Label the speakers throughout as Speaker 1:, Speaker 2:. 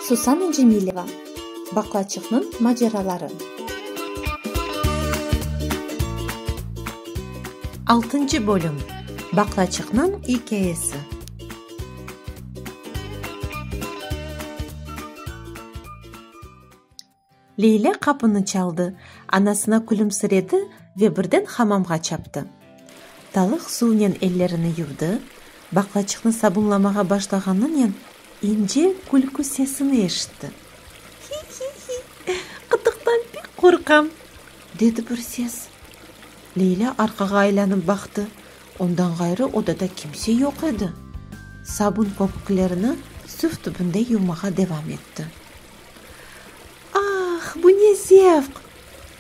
Speaker 1: Susana Cemileva, Baqlaçıqnıñ maceraları.
Speaker 2: Altıncı bölüm. Baqlaçıqnıñ ikâyesi. Leylâ qapını çaldı, anasına külümsiredi ve birden hamamğa çaptı. Talıq suvnen ellerini yuvdı, baqlaçıqnı sabunlamağa başlağanınen ince külkü sesini eşitti. Hi-hi-hi, qıtıqtan pek qorqam, dedi bir ses. Leylâ arqağa aylanıp baqtı, ondan ğayrı odada kimse yoq edi. Sabun köpüklerini suv tübünde yuvmağa devam etti. Ah, bu ne zevq!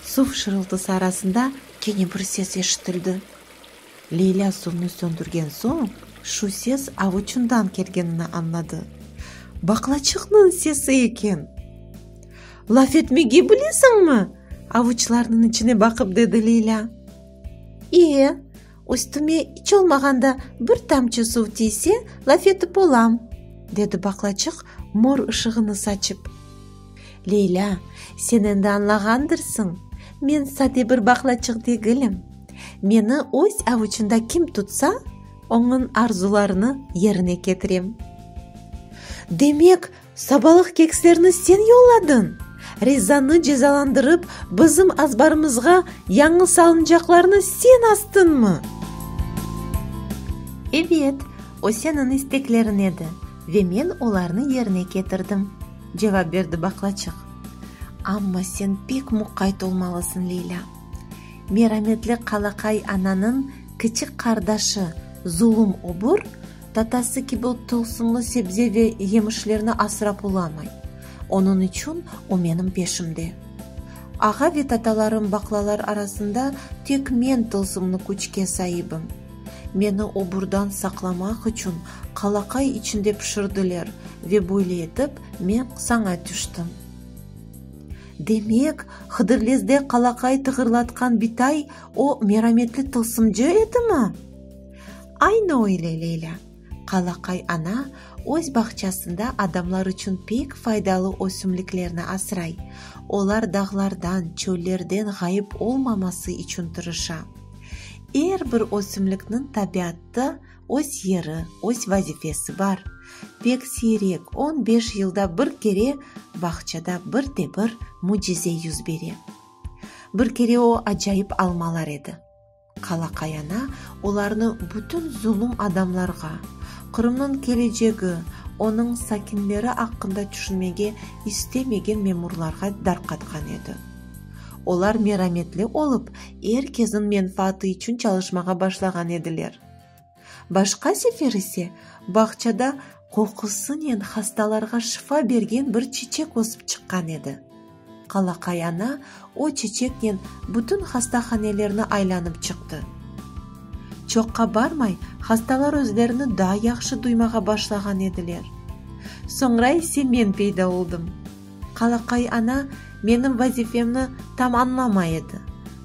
Speaker 2: Suv şırıltısı arasında kene bir ses eşitildi. Leylâ suvnı söndürgen soñ, şu ses avuçından kelgenini añladı. Baqlaçıqnıñ sesi eken! Laf etmege bilesiñmi? avuçlarnıñ içine baqıp dedi Leylâ. E, üstüme iç olmağanda bir tamçı suv tiyse, laf etip olam, dedi baqlaçıq mor ışığını saçıp. Leylâ, sen endi añlağandırsıñ, men sade bir baqlaçıq degilim. Meni öz avuçında kim tutsa, onıñ arzularını yerine ketirem. Demek, Sabalıq kekslerni sen yolladıñ? Rizanı cezalandırıp, bizim azbarımızğa yañı salıncaqlarnı sen astıñmı? Ebet, o seniñ istekleriñ edi ve men olarnı yerine ketirdim, cevap berdi baqlaçıq. Amma sen pek muqayt olmalısıñ, Leylâ. Merametli qalaqay ananıñ kiçik qardaşı Zulum obur Tatası kibi tılsımlı sebze ve yemişlerni asrap olamay. Onıñ içün o menim peşimde. Ağa ve tatalarım baqlalar arasında tek men tılsımlı küçke saibim. Meni oburdan saqlamaq içün qalaqay içinde pişirdiler ve böyle etip men saña tüştim. Demek, Hıdırlezde qalaqay tığırlatqan bitay o merametli tılsımcı edimi? Aynı öyle, Leylâ. Qalaqay ana öz bağçasında adamlar içün pek faydalı ösümliklerni asray, olar dağlardan, çöllerden ğayıp olmaması içün tırışa. Er bir ösümlikniñ tabiatta öz yeri, öz vazifesi bar. Pek siyrek, on beş yılda bir kere bağçada bir de bir mücize yüz bere. Bir kere o acayip almalar edi. Qalaqay ana olarnı bütün zulum adamlarğa, Qırımnıñ kelecegi, onıñ sakinleri aqqında tüşünmege istemegen memurlarğa darqatqan edi. Olar merametli olıp, er kesniñ menfaatı içün çalışmağa başlağan ediler. Başqa sefer ise bağçada qoqusınen hastalarğa şifa bergen bir çiçek ösip çıqqan edi. Qalaqay ana o çiçeknen bütün hastahanelerni aylanıp çıqtı. Çoqqa barmay, hastalar özlerini daa yahşı duymağa başlağan ediler. Soñra ise men peyda oldım. Qalaqay ana menim vazifemni tam añlamay edi.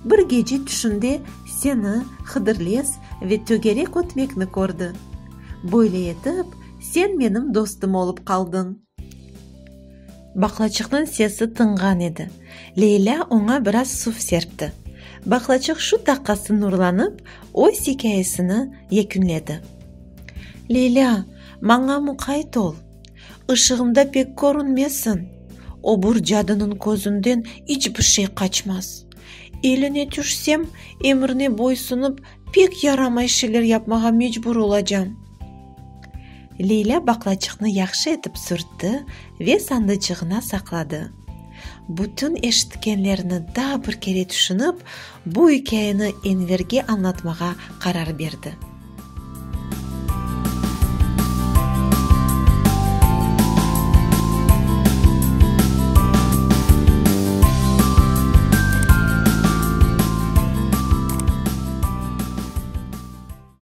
Speaker 2: Bir gece tüşünde seni, Hıdırlez ve tögerek ötmekni kördi. Böyle etip, sen menim dostum olıp qaldıñ. Baqlaçıqnıñ sesi tınğan edi. Leylâ oña biraz suv serpti. Baqlaçıq şu daqqası nurlanıp, öz ikâyesini yekünledi. Leylâ, maña muqayt ol! Işığımda pek körünmesin, obur cadınıñ közünden iç bir şey qaçmaz. Eline tüşsem, emrine boysunıp, pek yaramay şeyler yapmağa mecbur olacam. Leylâ baqlaçıqnı yahşı etip sürtti ve sandıçığına saqladı. Bütün eşitkenlerini daa bir kere tüşünip, bu ikâyeni Enverge añlatmağa qarar berdi.